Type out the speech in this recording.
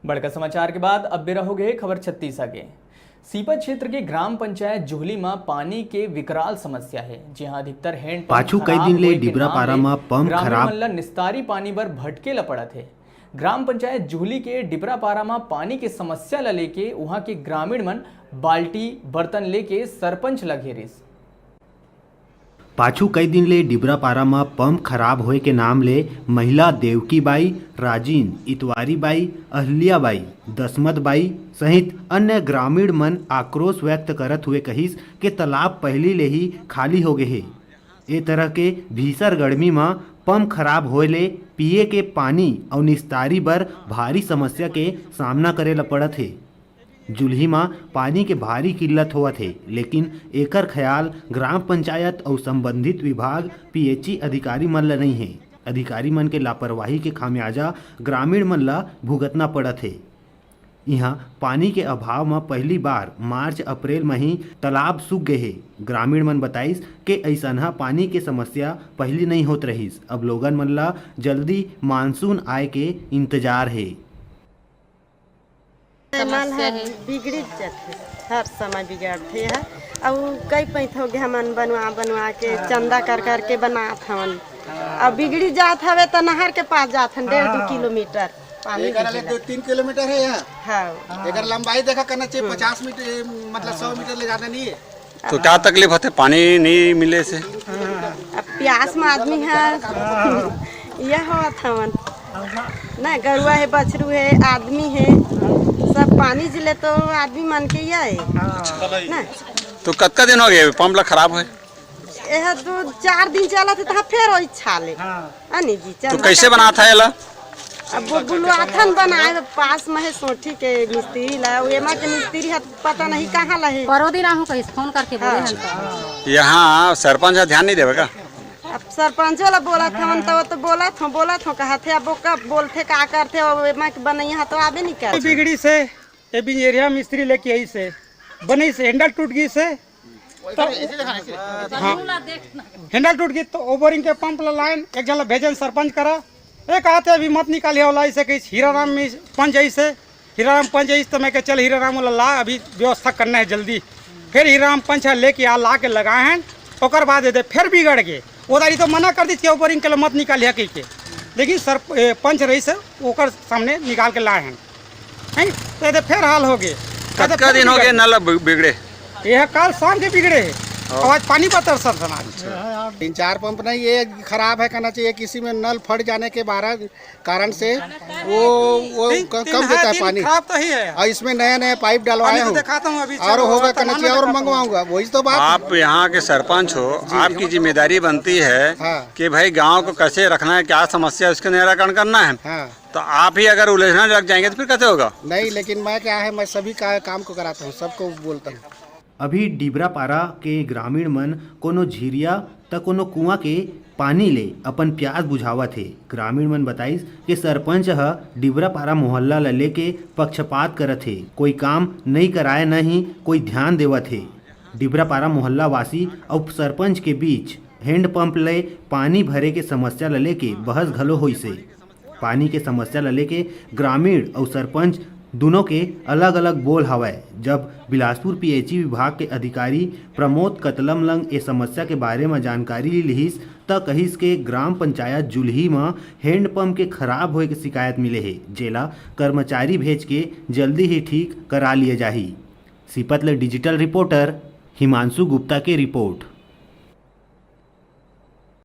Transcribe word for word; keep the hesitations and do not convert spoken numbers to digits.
बड़का समाचार के बाद अब बेरा हो गए खबर छत्तीसा के। सीपत क्षेत्र के ग्राम पंचायत जुहली म पानी के विकराल समस्या हे, जिहां अधिकतर हैंड पंप पाछू कई खराब दिन ले होए के डिबरा नाम पारा ले म पंप ग्रामीण खराब मन ल निस्तारी पानी बर भटके ल पड़त हे। ग्राम पंचायत जुहली के डिबरा पारा म पानी के समस्या ल लेके उहां के ग्रामीण मन बाल्टी, बर्तन लेके सरपंच ल घेरिस। पाछू कई दिन ले डिबरा पारा म पंप खराब होए के नाम ले महिला देवकी बाई, राजिन, इतवारी बाई, अहल्या बाई, दसमत बाई सहित अन्य ग्रामीण मन आक्रोश व्यक्त करत हुए कहिस के तालाब पहिली ले ही खाली हो गे हे। ए तरह के भीषण गर्मी म पंप खराब होए ले पीए के पानी अउ निस्तारी बर भारी समस्या के सामना करे ल पड़त हे। जुलही म पानी के भारी किल्लत होवत हे, लेकिन एकर ख्याल ग्राम पंचायत अउ संबंधित विभाग, पीएचई अधिकारी मन ल नइ हे। अधिकारी मन के लापरवाही के खामियाजा ग्रामीण मन ल भुगतना पड़त हे। इहां पानी के अभाव म पहिली बार मार्च अप्रैल म ही तालाब सूख गे हे। ग्रामीण मन बताइस के अइसनहा पानी के समस्या पहिली नइ होत रहिस। अब लोगन मन ल जल्दी मानसून आए के इंतजार हे। नल ह बिगड़िच जाथे, हर समय बिगड़थे ह। अउ कई पैंत हो गे हमन बनवा बनवा के चंदा कर कर के बनात हवन। अब बिगड़ी जात हवे त नहर के पास जात हन डेढ़ दू किलोमीटर पानी एकरा ले बिगड़े। दो तीन किलोमीटर है यहाँ। हाँ। एकर लंबाई देखा करना चाहिए, पचास मीटर, मतलब सौ मीटर ले ज्यादा नहीं है। तो का तकलीफ होथे पानी नहीं मिले से? अब प्यास में आदमी है, यह होत हवन ना, गरुआ है, बछरू है, आदमी है, सब पानी जिले तो आदमी मन के यह है ना। तो कतका दिन हो गए पंप ला खराब होए? यह दो चार दिन चलत है, तो फेर वही छाले। हाँ। आनी जी, तो चंदा कैसे का बनात है एला? अब वो बुलवाथन बनाए, पास में है सोठी के मिस्त्री ला, वो एमा के मिस्त्री है, पता नहीं कहाँ ला है। परो दिन आहू कहिस, फोन करके बोले हाँ। हन तो। यहाँ सरपंच ह ध्यान नहीं देवे का? अब सरपंचो ला बोलत हवन, तो वो तो बोलत हो, बोलत हो, कहत है, अब वो कब बोलथे, का करथे, वो एमा के बनैया ह तो आबे नहीं कर। बिगड़ी से, ये बिंजेरिया मिस्त्री लेके आई से, बनी से, हैंडल टूट गई से, तो हाँ, हैंडल टूट गई तो ओ बोरिंग के पंप ला लाइन एक जन ला भेजन सरपंच करा। ए कहत हे अभी मत निकालिए वाला, ऐसे कही हीरा राम में पंच आई से, हीरा राम पंच आई तो मैं कह चल हीरा राम वाला ला, अभी व्यवस्था करना है जल्दी। फिर हीरा राम पंच है लेके आ, ला के लगाए हैं, ओकर बाद दे फिर बिगड़ गए। वो दारी तो मना कर दी कि ओ बोरिंग के ला मत निकालिए कह के, लेकिन सर ए, पंच रही से ओकर सामने निकाल के लाए हैं। हैं? तो ये फेर हाल हो गए। कतका दिन हो गए नल बि-, बिगड़े? ये काल शाम के बिगड़े है। हाँ। और आज पानी बतर सर समाज। तीन चार पंप नहीं, ये खराब है कहना चाहिए, किसी में नल फट जाने के बारह कारण से वो, वो तीन, क-, तीन कम है, देता है तीन पानी। खराब तो ही है। और इसमें नया नया पाइप डलवाए पानी तो हूँ। दिखाता हूँ अभी, और चलो, होगा सामान कहना चाहिए और दिखाता हूँ। मंगवाऊंगा, वही तो बात। आप यहाँ के सरपंच हो, जी। आपकी जिम्मेदारी बनती है हाँ। कि भाई गांव को कैसे रखना है, क्या समस्या है, उसका निराकरण करना है। हाँ। तो आप ही अगर उलझना लग जाएंगे तो फिर कैसे होगा? नहीं, लेकिन मैं क्या है, मैं सभी का काम को कराता हूँ, सबको बोलता हूँ। अभी डिबरापारा के ग्रामीण मन कोनो झिरिया त कोनो कुआं के पानी ले अपन प्यास बुझावत हे। ग्रामीण मन बताइस कि सरपंच ह डिबरापारा मोहल्ला ल लेके पक्षपात करत हे, कोई काम नइ कराय न ही कोई ध्यान देवत हे। डिबरापारा मोहल्ला वासी अउ सरपंच के बीच हैंडपंप ले पानी भरे के समस्या ल लेके बहस घलो होइस हे। पानी के समस्या ल लेके ग्रामीण अउ सरपंच दुनों के अलग-अलग बोल हवय। जब बिलासपुर पीएचई विभाग के अधिकारी प्रमोद कतलम लंग ए समस्या के बारे म जानकारी लिहिस, त कहिस के ग्राम पंचायत जुलही म हैंडपंप के खराब होए के शिकायत मिले हे, जेला कर्मचारी भेज के जल्दी ही ठीक करा लिए जाही। सीपत ले डिजिटल रिपोर्टर हिमांशु गुप्ता के रिपोर्ट।